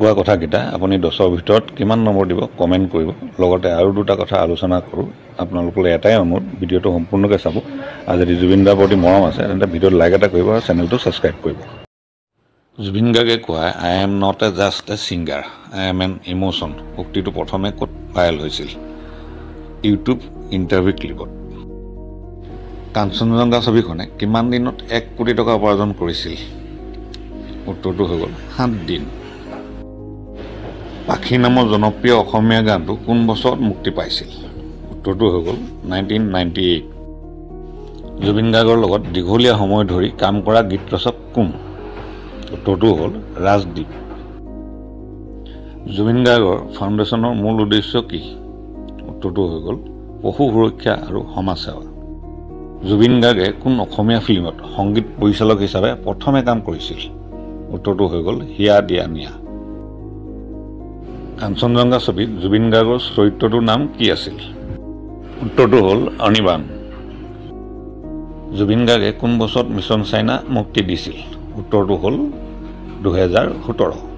কোৱা কথাকেইটা আপুনি 10ৰ ভিতৰত কিমান নম্বৰ দিব কমেণ্ট কৰিব। লগতে আৰু দুটা কথা আলোচনা কৰোঁ। আপোনালোকলৈ এটাই অনুৰোধ, ভিডিঅ'টো সম্পূৰ্ণকৈ চাব আৰু যদি জুবিন দাৰ প্ৰতি মৰম আছে তেন্তে ভিডিঅ'ত লাইক এটা কৰিব আৰু চেনেলটো ছাবস্ক্ৰাইব কৰিব। জুবিন গাৰ্গে কোৱা "I am not a just a singer, I am an emotion" উক্তিটো প্ৰথমে ক'ত ভাইৰেল হৈছিল? YouTube interview ক্লিপত। কাঞ্চনজংঘা ছবিখনে কিমান দিনত 1 কোটি টকা উপাৰ্জন কৰিছিল? উত্তৰটো হৈ গ'ল 7 দিন। পাখি নামৰ জনপ্ৰিয় অসমীয়া গানটো কোন বছৰত মুক্তি পাইছিল? উত্তৰটো হৈ গ'ল 1998। জুবিন গাৰ্গৰ লগত দীঘলীয়া সময় ধৰি কাম কৰা গীত ৰচক কোন? উত্তৰটো হ'ল ৰাজদ্বীপ। জুবিন গাৰ্গৰ ফাউণ্ডেশ্যনৰ মূল উদ্দেশ্য কি? উত্তৰটো হৈ গ'ল পশু সুৰক্ষা আৰু সমাজসেৱা। জুবিন গাৰ্গে কোন অসমীয়া ফিল্মত সংগীত পৰিচালক হিচাপে প্ৰথমে কাম কৰিছিল? উত্তৰটো হৈ গ'ল হিয়া দিয়া নিয়া। কাঞ্চনজংঘা ছবিত জুবিন গাৰ্গৰ চৰিত্ৰটোৰ নাম কি আছিল? উত্তৰটো হ'ল অনিৰ্বাণ। জুবিন গাৰ্গে কোন বছৰত মিছন চাইনা মুক্তি দিছিল? উত্তৰটো হ'ল 2017।